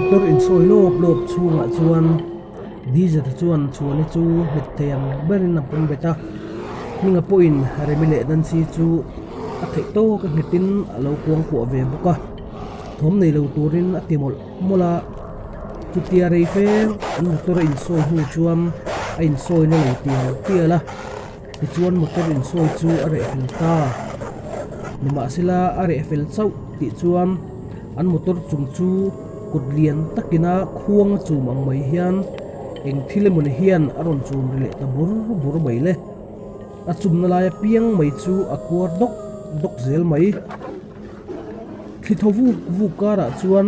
Motor insawi lawp lawp chhungah chuan Dizeta chuan Chhuani chu nghet thei ang berin a pawm bet a, Hminga pawhin Remi leh Nancy chu a theih tawk a nghetin a lo kuangkuah ve bawk a, thawm nei lo turin a ti mawlh mawlh a, chutia rei fe an motor a insawi hnu chuan a insawina lo tial tial a. Tichuan motor insawi chu a reh fel ta. Nimahsela a reh fel chauh tih chuan an motor chung chu kut lian takina khuang a chum ang mai hian eng thil emawni hian a rawn chum ri leh ta bur bur mai le. A chumna lai apiang mai chu a kuar dawk dawk zel mai. Thli thaw vuk vuk karah chuan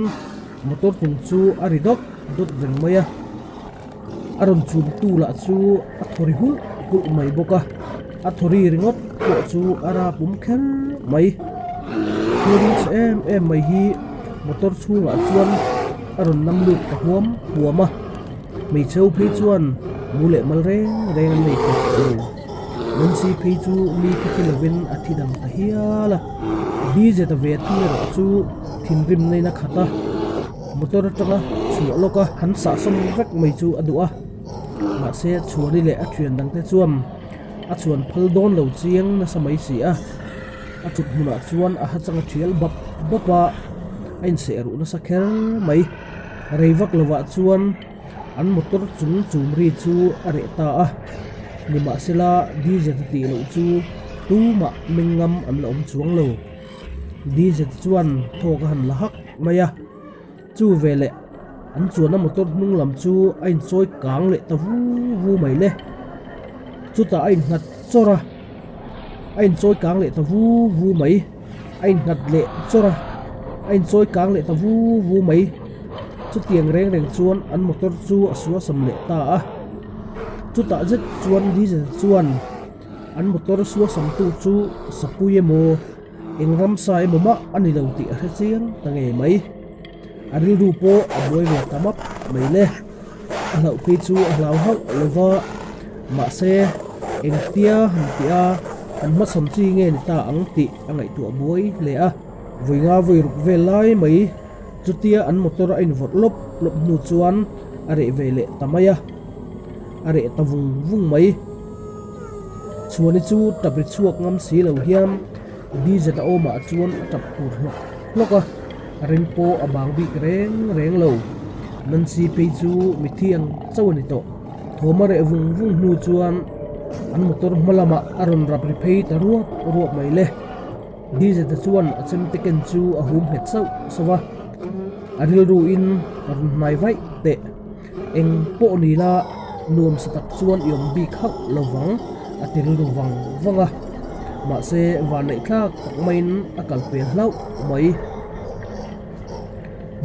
motor chung chu a ri dawt dawt reng mai a. A rawn chum tu lah chu a thaw ri hulh hulh mai bawk a, a thaw ri ringawt pawh chu a rap awm kher mai. Thil ring chhe em em mai hi motor chhungah chuan a rawn nam lut ta huam huam a, hmeichhe ho phei chuan mu leh mal reng reng an nei thei tawh lo. Nancy phei chu mi khawti lovin a thi dang ta hial a, Dizeta ve thung erawh chu thinrim nain a khat a. Motor atanga chhuah lawk a han sahsawm vek mai chu a duh a, mahse chhuani leh a thian dangte chuan a chhuan phal dawn lo chiang nasa mai si a, a chut hmunah chuan a hachang a thial bap bap a, a inseh ruh nasa kher mai. Rei vak lovah chuan an motor chung chum ri chu a reh ta a, nimahsela diesel tih loh chu tumah meng ngam an la awm chuang lo. Diesel chuan thawk a han la hak mai a, chu veleh an chuanna motor hnung lam chu a inchawi kang leh ta vu vu mai le, chutah a innghat chawrh a, a inchawi kang leh ta vu vu mai, a innghat leh chawrh a, a inchawi kang leh ta vu vu mai, chutiang reng reng chuan an motor chu a suasam leh ta a, chutah zet chuan diesel chuan an motor suasamtu chu sapui emaw Eng ramsa emaw mah a ni lo tih a hre chiang ta ngei mai. A rilru pawh a buai ve ta map mai le. A hlauh phei chu a hlau hauh lo va, mahse engtia han tih a han hmachhawn chi nge ni ta ang tih a ngaihtuah buai hle a. Vawi nga vawi ruk vel lai mai chutia an motor a invawrh lawp lawp hnu chuan a reh ve leh ta mai a, a reh ta vung vung mai. Chhuani chu tap ri chhuak ngam si lo hian Dizet a awmah chuan a tap khur hlawk hlawk a, a ring pawh a bang bik reng reng lo. Nancy phei chu mithi ang chauh a ni tawh. Thawm a reh vung vung hnu chuan an motor hma lamah a rawn rap ri phei ta ruap ruap mai le. Dizeta chuan a chemte ken chu a hum nghet sauh sauh a, a rilru in a rawn hnai vaih teh. Eng pawh ni la, nuam sa tak chuan i awm bik hauh lo vang, a ti rilru vang vang a. Mahse, vanneih thlak tak maiin a kal pel hlauh mai.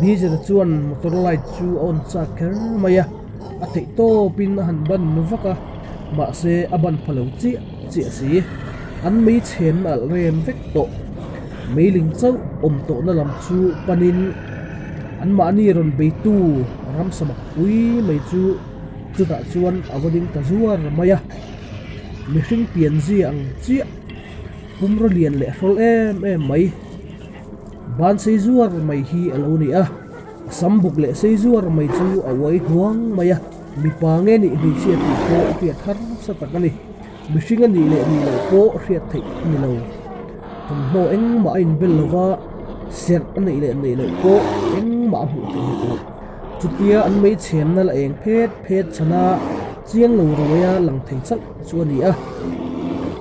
Diesel chuan motor light chu a on chak kher mai a, a theih tawpin a han ban vak a, mahse a ban pha lo chiah chiah si. An mei chhen alh rem vek tawh. Meiling chauh awm tawhna lam chu panin anmahni rawn beitu ramsa mak pui mai chu chutah chuan a va ding ta zuar mai a. Mihring pianzia ang chiah pumraw lian leh hrawl em em mai, ban sei zuar mai hi a lo ni a. A sam buk leh sei zuar mai chu a uai hnuang mai a, mipa nge nih hmeichhia tih pawh a hriat harsa tak a ni. Mihring a nih leh nih loh pawh hriat theih a ni lo. Thawmhnaw engmah a inbel lo va, serh a neih leh neih loh pawh engmah a hmuh theih hek loh. Chutia an mei chhemna la eng phet phet chhana chiang lo ruaia lang thei chauh chu a ni a.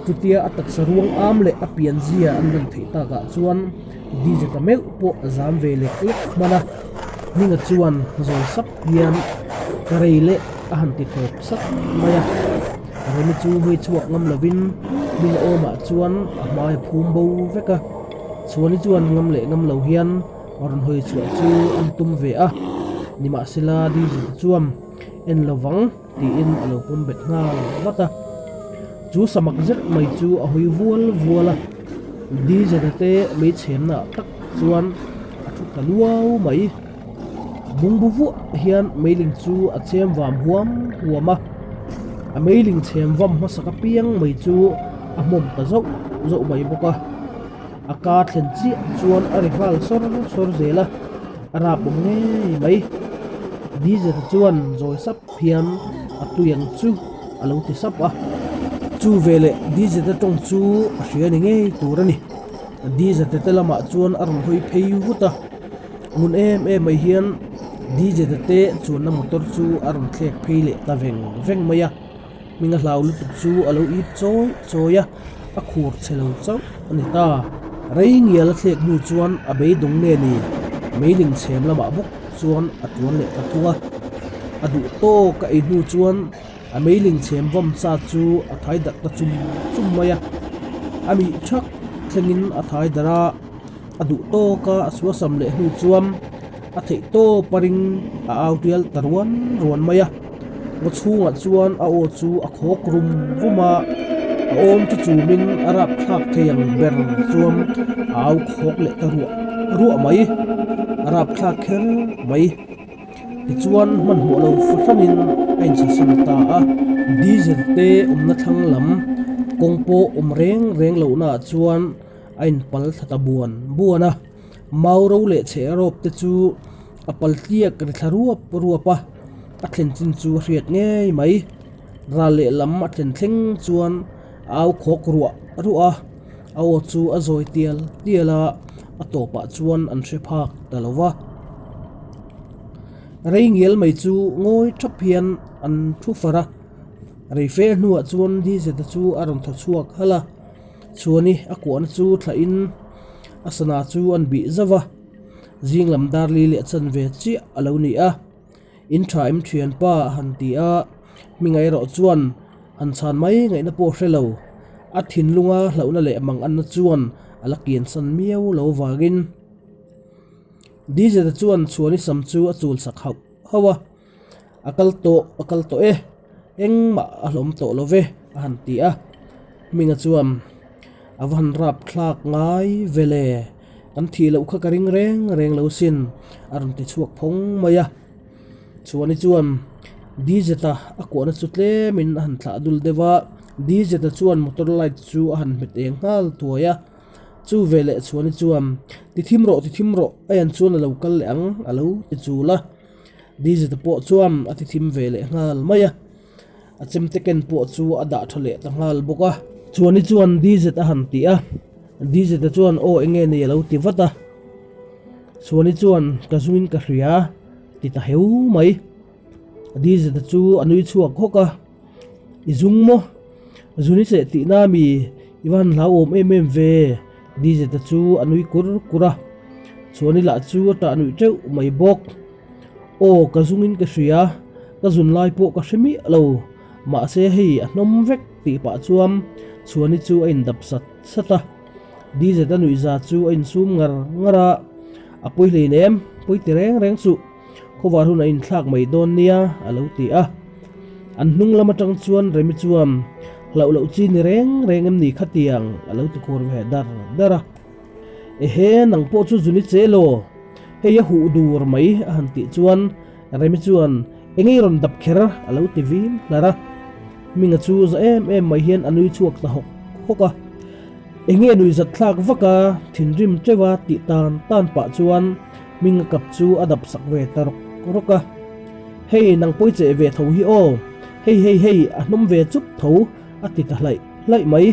Chutia a taksa ruang am leh a pianzia an lan theih takah chuan Dizeta meuh pawh a zam ve lek lek hman a. Hminga chuan zawi sap hian ka rei leh a han ti tawp sap mai a. Remi chu hawi chhuak ngam lovin hming a awmah chuan a hmai a phum bo vek a, Chhuani chuan ngam leh ngam lo hian rawn hawi chhuah chu an tum ve a, nimahsela Diesel chuan en lovang tiin a lo pawm bet nghal vat a, chu samak zet mai chu a hawi vual vual a, Diesel-a te mei chhenna ah tak chuan a thu ta luau mai. Bungbu vuah hian meiling chu a chem vam huam huam a, a meiling chhem vam hmasak apiang mai chu a hmawm ta zauh zauh mai bawk a, a ka thlen chiah chuan a ri nghal sawr sawr zel a, a rap awm ngei mai. Dizeta chuan zawi sap hian a tui ang chu a lo ti sap a. Chu veleh Dizeta tawng chu a hria ni ngei tur a ni. Dizeta te lamah chuan a rawn hawi phei vut a. Ngun em em mai hian Dizeta te chuanna motor chu a rawn thlek phei leh ta veng veng mai a. Hminga hlau lutuk chu a lo ip chawi chawi a, a khur chhe lo chauh a ni ta. Rei ngial a thlek hnu chuan a beidawng nge ni, meiling chhem lamah bawk chuan a tuan leh ta thung a. A duh tawk a ei hnu chuan a meiling chhem vawm sa chu a thai darh ta chum chum mai a. A mih thak thlengin a thai darh a. A duh tawk a, a suasam leh hnu chuan a theih tawp a ring a au tial ta ruan ruan mai a. Ngaw chhungah chuan a aw chu a khawk rum rum a, a awm chu chumin a rap thlak thei ang ber chuan a au khawk leh ta ruah ruah mai, a rap thlak kher mai. Tichuan hmanhmawh lo fahranin a insasim ta a, diesel te awmna thlang lam kawng pawh awm reng reng lohnaah chuan a inpal thla ta buan buan a, mau ro leh chhe rawp te chu a pal tliak ri thla ruap ruap a, a thlen chin chu a hriat ngei mai. Ral leh lam a thlen thleng chuan a au khawk ruah ruah a, a aw chu a zawi tial tial a, a tawpah chuan an hre phak ta lo va. Rei ngial mai chu ngawi thap hian an thu far a, rei fe hnuah chuan Dizeta chu a rawn thaw chhuak halh a. Chuani a kuahna chu thlahin a sana chu an bih zauh a, zing lam dar li leh chanve chiah a lo ni a, In tha em thianpa a han ti a, hminga erawh chuan han chhan mai ngaihna pawh hre lo, a thinlunga hlauhna leh manganna chuan a la kiansan miau lo vangin Dizeta chuan Chhuani sam chu a chul sak hauh hauh a. A kal tawh, a kal tawh e, engmah a hlawm tawh lo ve, a han ti a. Hminga chuan, A va han rap thlak ngai ve le, kan thih loh kha ka ring reng reng lo sin, a rawn ti chhuak phawng mai a. Chhuani chuan Dizeta a kuahna chu tlemin a han thlah dul deuh a, Dizeta chuan motor light chu a han hmet eng nghal thuai a. Chu veleh Chhuani chuan, Ti thim rawh, ti thim rawh, a en chuan a lo kal leh ang, a lo ti chul a. Dizeta pawh chuan a ti thim ve leh nghal mai a, a chemte ken pawh chu a dah tha leh ta nghal bawk a. Chuani chuan Dizet a han ti a, Dizeta chuan aw enge ni a lo ti vat a. Chuani chuan ka zungin ka hria ti ta heu mai. Dizeta chu a nui chhuak hawk a, I zung maw? Zuni cheh tihna mi i va han hlauhawm em em ve? Dizeta chu a nui kur kur a. Chhuani lah chu a tah nuih teuh mai bawk. Aw, ka zungin ka hria, ka zun lai pawh ka hre miah lo, mahse hei a hnawm vek tih pah chuan Chhuani chu a indap sat sat a. Dizeta nuihza chu a insum ngar ngar a, A pawi hleinem, pawi ti reng reng suh, khawvar hun a inthlak mai dawn nia a lo ti a. An hnung lam atang chuan Remi chuan, Hlauh loh chi ni reng reng em ni khatiang a lo ti khur ve dar dar a. Ehe, nang pawh chu zuni che law? Hei a huh dur mai a han tih chuan Remi chuan engei rawn dap kher a lo ti vin hlar a. Hminga chu za em em mai hian a nui chhuak ta hawk hawk a. Enge nui zat thlak vak a, thinrim teuh a tih tan tan pah chuan Hminga kap chu a dap sak ve ta rawk rawk a. Hei nang pawi cheh ve tho hi aw, hei hei hei a hnawm ve chup tho a ti ta hlaih hlaih mai.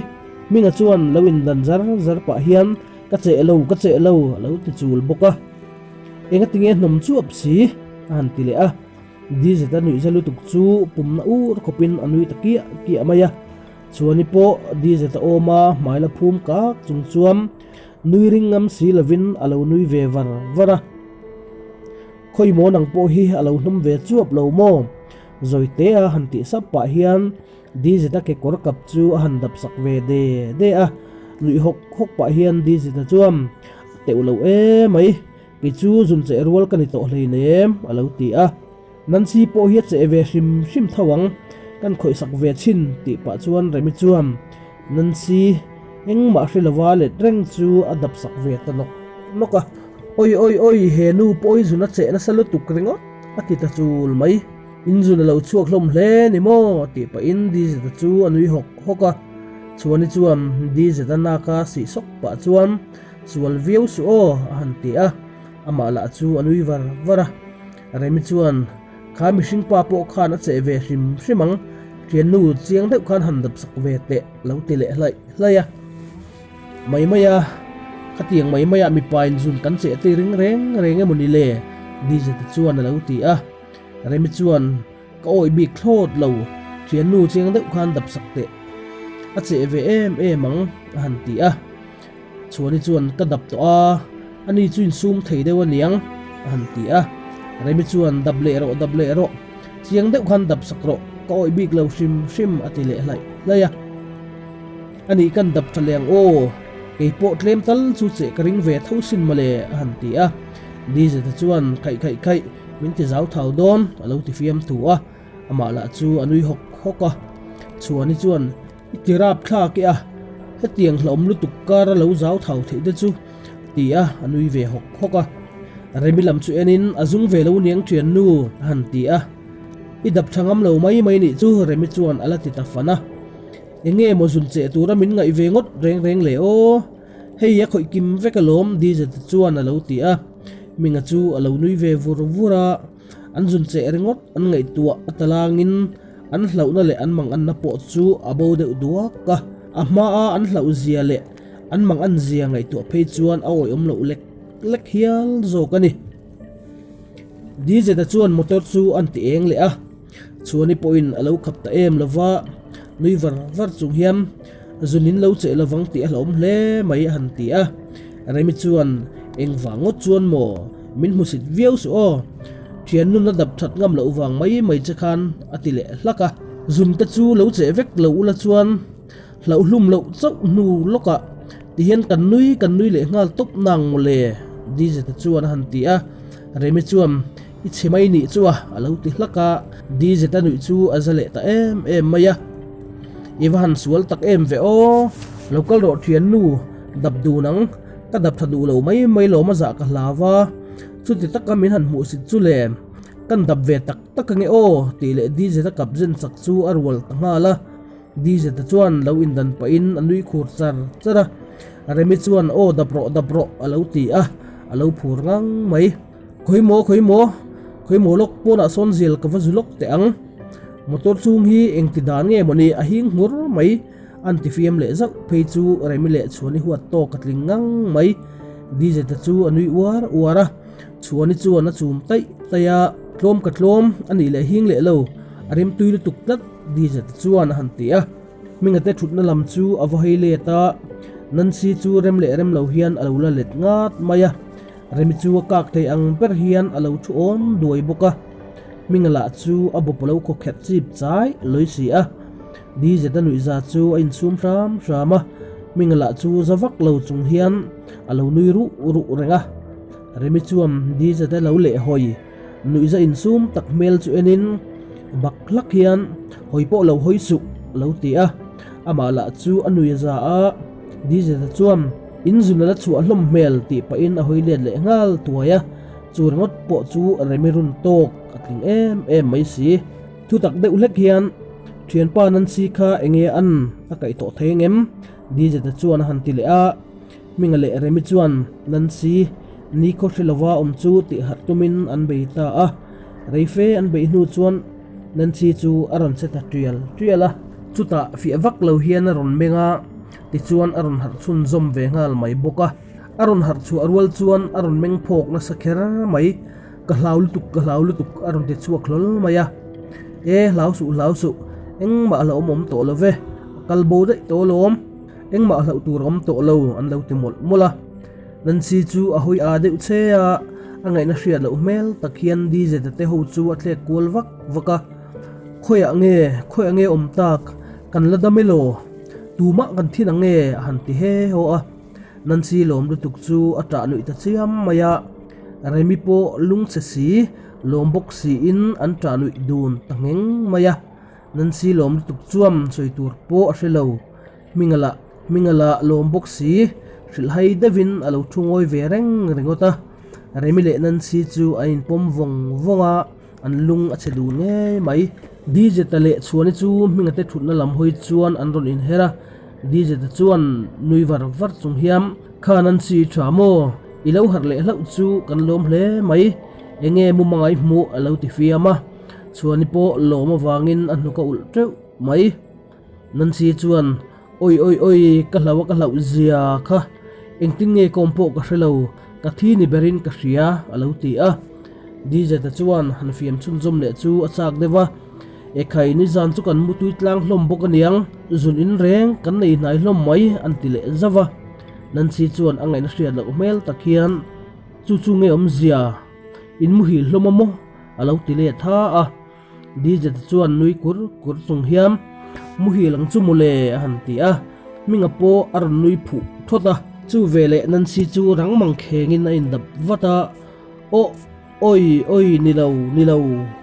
Hminga chuan lo indan zar zar pah hian ka cheh lo, ka cheh lo a lo ti chul bawk a. Enga tinge hnawm chuap si? a han ti leh a. Dizeta nuihza lutuk chu pumna ur khawpin a nui ta kiah kiah mai a. Chuani pawh Dizeta awma hmai la phum kak chung chuan nui ring ngam si lovin a lo nui ve var var a. Khawi maw nang pawh hi a lo hnawm ve chuap lo maw? Zawitea han tih sap pah hian Dizeta kekawr kap chu a han dap sak ve de de a, nuih hawk hawk pah hian Dizeta chuan, A teuh lo e mai, kei chu zun cheh rual ka ni tawh hleinem, a lo ti a. Nancy pawh hi a cheh ve hrim hrim tho ang, kan khawih sak ve chhin, tih pah chuan Remi chuan Nancy engmah hre lova let reng chu a dap sak ve ta nawk nawk a. Oi oi oi, he nu pawh hi zun a cheh nasa lutuk ringawt, a ti ta chul mai. Inzun a lo chhuak hlawm hle ni maw? tih pahin Dizeta chu a nui hawk hawk a. Chhuani chuan Dizeta naka sih sawk pah chuan, Sual viau suh aw a han ti a, amah lah chu a nui var var a. Remi chuan, Kha mihring pa pawh khan a cheh ve hrim hrim ang, thiannu chiang deuh khan han dap sak ve teh lo ti leh hlaih hlaih a. Mai mai a, khatiang mai mai ah mipa in zun kan cheh te ring reng reng emaw ni le? Dizeta chuan a lo ti a. Remi chuan Ka awih bik thlawt lo, thiannu chiang deuh khan dap sak teh. A cheh ve em em ang, a han ti a. Chhuani chuan ka dap tawh a, ani chu insum thei deuh aniang, a han ti a. Remi chuan dap leh rawh, dap leh rawh, chiang deuh khan dap sak rawh, ka awih bik lo hrim hrim, a ti leh hlaih hlaih a. Anih kan dap tha leh ang aw, kei pawh tlem tal chu cheh ka ring ve tho sin mawle, a han ti a. Dizeta chuan khaih khaih khaih. Min ti zau thau dawn, a lo ti fiam thu a, amah lah chu a nui hawk hawk a. Chhuani chuan, I ti rap thlak e a, hetiang hlauhawm lutuk kar a lo zau thau theih te chu, a ti a, a nui ve hawk hawk a. Remi lam chu enin, A zung ve lo niang thiannu, a han ti a. I dap tha ngam lo mai mai nih chu, Remi chuan a la ti ta fan a. Enge maw zun cheh tura min ngaih ve ngawt reng reng le aw? Hei a khawih kim vek alawm, Dizet chuan a lo ti a. Minga chu a lo nui ve vur vur a, an zun cheh ringawt an ngaihtuah a talangin an hlauhna leh an manganna pawh chu a bo deuh duak a. A hmaa an hlauh zia leh an mangan zia ngaihtuah phei chuan a awihawm loh lek lek hial zawk a ni. Dizeta chuan motor chu an ti eng leh a. Chhuani pawhin a lo khap ta em lova, nui var var chung hian zun in lo cheh lovang tih a hlauhawm hle mai a han ti a. Remi chuan, Engvang ngawt chuan maw? Min hmusit viau suh aw. Thiannun a dap that ngam loh vang mai mai che khan a ti leh hlak a. Zun te chu lo cheh vek lo ula chuan hlauhlum loh chauh hnu lawkah tihian kan nui kan nui leh nghal tawp nang mawle Dizeta chuan a han ti a. Remi chuan, I chhe mai nih chu a, a lo ti hlak a, Dizeta nuih chu a za leh ta em em mai a. I va han sual tak em ve aw, lo kal rawh thiannu, dap dun ang, ka dap tha duh lo mai mai lawm a zah ka hlau a, chuti taka min han hmuh sit chu le, kan dap ve tak tak ange aw tih leh Dizeta kap zen chak chu a rual ta nghal a. Dizeta chuan lo indan pahin a nui khur char char a, Remi chuan aw dap rawh dap rawh a lo ti a, a lo phur ngang mai. Khawi maw khawi maw, khawi maw lawk pawnah sawn zel ka va zu lawk teh ang. Motor chhung hi engti dan nge mawni a hing nghur mai an ti fiam leh zauh phei chu Remi leh Chhuani huat tawk a tling ngang mai. Dizeta chu a nui uar uar a, Chhuani chuan a chum taih taih a, tlawm ka tlawm a nih leh hing leh lo, a rimtui lutuk tlat Dizeta chuan a han ti a. Hmingate thutna lam chu a va hei let a, Nancy chu rem leh rem lo hian a lo la let ngat mai a. Remi chu a kak thei ang ber hian a lo thu awn duai bawk a, Hminga lah chu a bawp a lo khawkherh chip chai lawi si a. Dizeta nuihza chu a insum hram hram a, Hminga lah chu za vak lo chung hian a lo nui ruh ruh reng a. Remi chuan Dizeta lo leh hawi nuihza insum tak hmel chu enin bak hlak hian hawi pawh lo hawi suh a lo ti a, amah lah chu a nui a za a. Dizeta chuan In zun a la chhuah hlawm hmel tih pahin a hawi let leh nghal tuai a, chu ringawt pawh chu Remi run tawk a tling em em mai si. Thu tak deuh hlek hian thianpa Nancy kha enge an a kaih tawh thei ngem? Dizeta chuan a han ti leh a, Hminga leh Remi chuan Nancy ni khaw hre lova awm chu tih harh tumin an bei ta a, reife an beih hnu chuan Nancy chu a rawn che ta tial tial a, chutah fiah vak lo hian a rawn meng a. Tichuan a rawn harh chhunzawm ve nghal mai bawk a, a rawn harh chhuah rual chuan a rawn meng phawk nasa kher mai, Ka hlau lutuk, ka hlau lutuk a rawn ti chhuak hlawl mai a. E, hlau suh, hlau suh, engmah hlauhawm awm tawh lo ve, a kal bo daih tawh alawm, engmah hlauh tur a awm tawh lo an lo ti mawlh mawlh a. Nancy chu a hawi aa deuh che a, a ngaihna hriat loh hmel tak hian Dizeta te ho chu a thlek kual vak vak a, Khawiah nge, khawiah nge awm tak, kan la dam elaw? Tumah kan thin ang nge? a han ti he haw a. Nancy lawm lutuk chu a ṭah nuih ta chiam mai a. Remi pawh lungchhe si, lawm bawk siin an ṭah nuih dun ta ngheng mai a. Nancy lawm lutuk chuan sawi tur pawh a hre lo. Hminga lah, Hminga lah lawm bawk si, hrilhhai deuhin a lo thu ngawi ve reng ringawt a. Remi leh Nancy chu an inpawm vawng vawng a. An lung a chhe dun ngei mai. Dizeta leh Chhuani chu Hminga te thutna lam hawi chuan an rawn inher a, Dizeta chuan nui var var chung hian, Kha Nancy tha maw? I lo harh leh hlauh chu kan lawm hle mai. Enge mumanga i hmuh? a lo ti fiam a. Chhuani pawh lawm avangin a hnuk a ulh teuh mai. Nancy chuan, Awi awi awi, ka hlauh a ka hlauh zia kha, engtin nge kawm pawh ka hre lo, ka thi ni berin ka hria, a lo ti a. Dizeta chuan han fiam chhunzawm leh chu a chak deuh a, Ekhai, nizan chu kan mutui tlang hlawm bawk aniang, zun in reng kan nei hnai hlawm mai, an ti leh zauh a. Nancy chuan a ngaihna hriat loh hmel tak hian, Chu chu nge awmzia? In muhil hlawm a maw? a lo ti leh tha a. Dizeta chuan nui kur kur chung hian, Muhil ang chu mawle, a han ti a. Hminga pawh a rawn nui phuh thawt a. Chu veleh Nancy chu rang mang khengin a indap vat a, Aw! Awi, awi, ni lo, ni lo,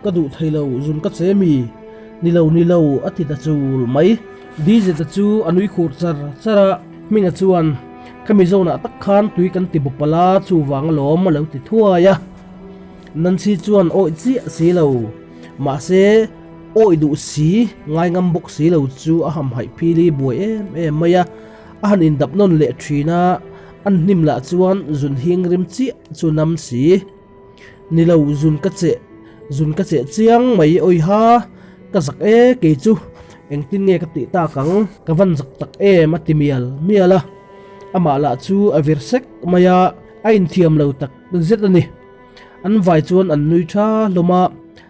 ka duh thei lo, zun ka che mi? Ni lo, ni lo, a ti ta chul mai. Dizeta chu a nui khur char char a, Hminga chuan, Ka Mizonaah tak khan tui kan ti bawp ala, chuvang alawm a lo ti thuai a. Nancy chuan awi chiah si lo, mahse, awi duh si, ngai ngam bawk si lo chu a hamhaih phili buai em em mai a, a han indap nawn leh thin a. An hnim lah chuan zun hing rim chiah chu nam si. Ni lo, zun ka cheh, zun ka cheh chiang mai awiha, ka zak e kei chu, engtin nge ka tih tak ang, ka van zak tak em a ti mial mial a, amah lah chu a vir sek mai a, a inthiam lo tak zet a ni. An vai chuan an nui tha hlawm a.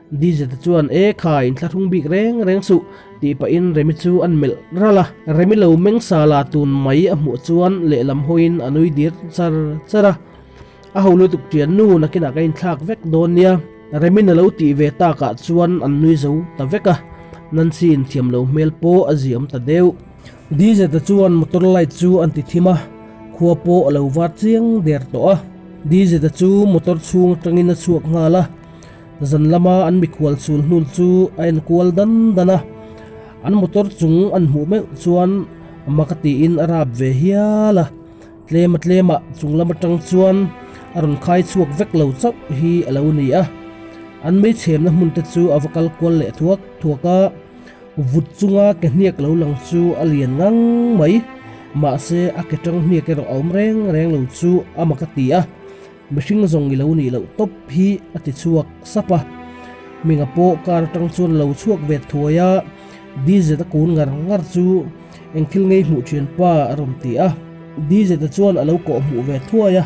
Dizeta chuan, E kha, inthlahrung bik reng reng suh, tih pahin Remi chu an melh ralh a. Remi lo meng sala tun mai a hmuh chuan lehlam hawiin a nui dir char char a. A ho lutuk ṭian nu nakinah ka inthlak vek dawn nia. Remi'n a lo tih ve takah chuan an nui zo ta vek a. Nancy inthiam lo hmel pawh a ziam ta deuh. Dizeta chuan motor light chu an ti thim a, khua pawh a lo var chiang der tawh a. Dizeta chu motor chhung atangin a chhuak nghal a. Zan lama an mikhual chhul hnul chu a en kual dan dan a, an motor chung an hmuh meuh chuan mak a tiin a rap ve hial a, tlema tlemah chung lam atang chuan a rawn khai chhuak vek lo chauh hi a lo ni a, an meichhemna hmun te chu a va kal kual leh thuak thuak a, vut chunga ke hniak lo lang chu a lian ngang mai, mahse a ke tang hniak erawh a awm reng reng lo chu a mak a ti a. Mihring zawng i lo nih loh tawp hi a ti chhuak sap a. Hminga pawh car atang chuan lo chhuak ve thuai a, Dizet a kun ngar ngar chu eng thil ngei hmuh thian pa a rawn ti a. Dizet-a chuan a lo kawh hmuh ve thuai a,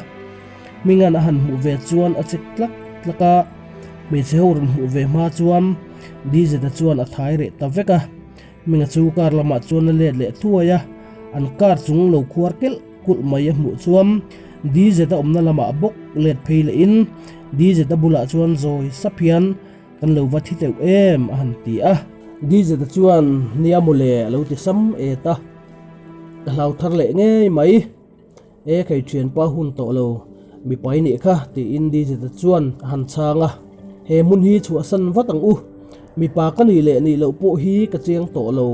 Hminga'n a han hmuh ve chuan a chek tlak tlak a, hmeichhe ho rawn hmuh ve hma chuan Dizet-a chuan a thai reh ta vek a. Hminga chu car lamah chuan a let leh thuai a, an car chung lo khuar kelh kulh mai a hmuh chuan DZ a awmna lamah bawk let phei lehin DZ a bulah chuan zawi sap hian kan lo va thi teuh em a han ti a. DZ a chuan nia mawle a lo ti sam et a, ka hlau thar leh ngei mai. E kei thianpa hun tawh lo mipai nih kha tiin DZ a chuan a han chhang a, he hmun hi chhuahsan vat ang u, mipa ka nih leh nih loh pawh hi ka chiang tawh lo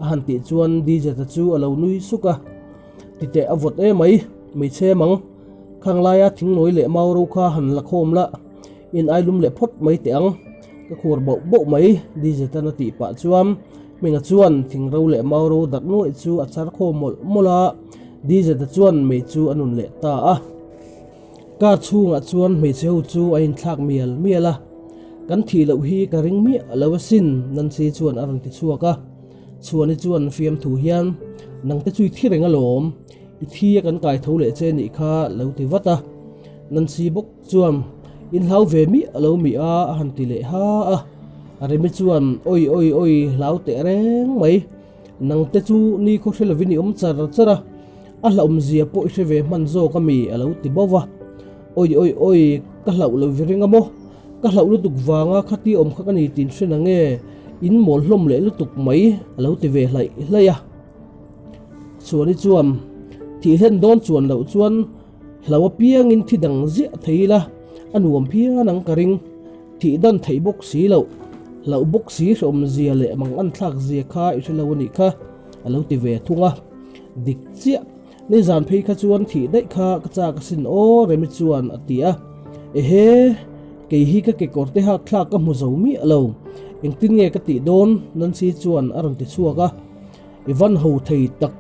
a han tih chuan DZ a chu a lo nui suk a. Titeh a vawt emai, hmeichhe mang. Khang laia thingnawi leh mau ro kha han la khawm la, in ai lum leh phawt mai teh ang. Ka khur bauh bauh mai, Dijetan a tih pah chuan Hminga chuan thing ro leh mau ro darh nuaih chu a char khawm mawlh mawlh a, Dijeta chuan mei chu a nun leh ta a. Car chhungah chuan hmeichhe ho chu a inthlak mial mial a, Kan thih loh hi ka ring miah lo asin, Nancy chuan a rawn ti chhuak a. Chhuani chuan fiamthu hian, Nangte chu i thi reng alawm, i thi a kan kai tho leh che nih kha lo ti vat a. Nancy bawk chuan, In hlau ve miah lo mi a, a han ti leh ha a. Remi chuan, Awi awi awi, hlau teh reng mai. Nangte chu ni khaw hre lovin i awm char char a, a hlauhawmzia pawh i hre ve hman zawk a mi, a lo ti bauh va. Awi awi awi, ka hlauh lo vi ring a maw? Ka hlauh lutuk vanga khati awm kha ka ni tin hre nange, in mawl hlawm leh lutuk mai a lo ti ve hlaih hlaih a. Chuani chuan thih hlen dawn chuan loh chuan hlo apiangin thi dang ziah thei ila a nuam phian ang ka ring. Thih dan theih bawk si loh, hlauh bawk si hrehawm zia leh mang an thlak zia kha i hre lo a nih kha a lo ti ve thung a. Dik chiah. Nizan phei kha chuan thih daih kha ka chak asin aw Remi chuan a ti a. Ehe, kei hi ka kekawr te hak thlak ka hmu zo miah lo. Engtin nge ka tih dawn? Nancy chuan a rawn ti chhuak a. I van ho thei tak,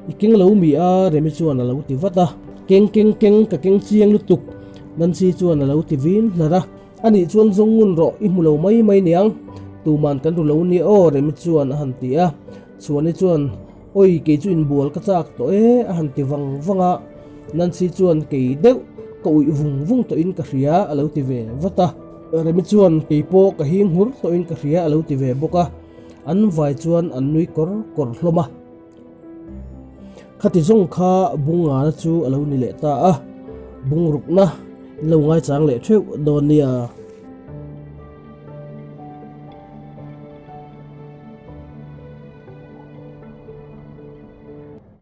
i keng lo mi a Remi chuan a lo ti vat a. Keng keng keng, ka keng chiang lutuk Nancy chuan a lo ti vin hlar a. Anih chuan zawng ngun rawh, i hmu lo mai mai niang. Tuman kan ru lo nia aw, Remi chuan a han ti a. Chhuani chuan, Awi, kei chu inbual ka chak tawh e, a han ti vang vang a. Nancy chuan, Kei deuh, ka uih vung vung tawhin ka hria, a lo ti ve vat a. Remi chuan, Kei pawh ka hing hmur tawhin ka hria, a lo ti ve bawk a. An vai chuan an nui kawr kawr hlawm a. Khati zawng kha bungngana chu a lo ni leh ta a, bungrukna in lo ngaichang leh theuh dawn nia.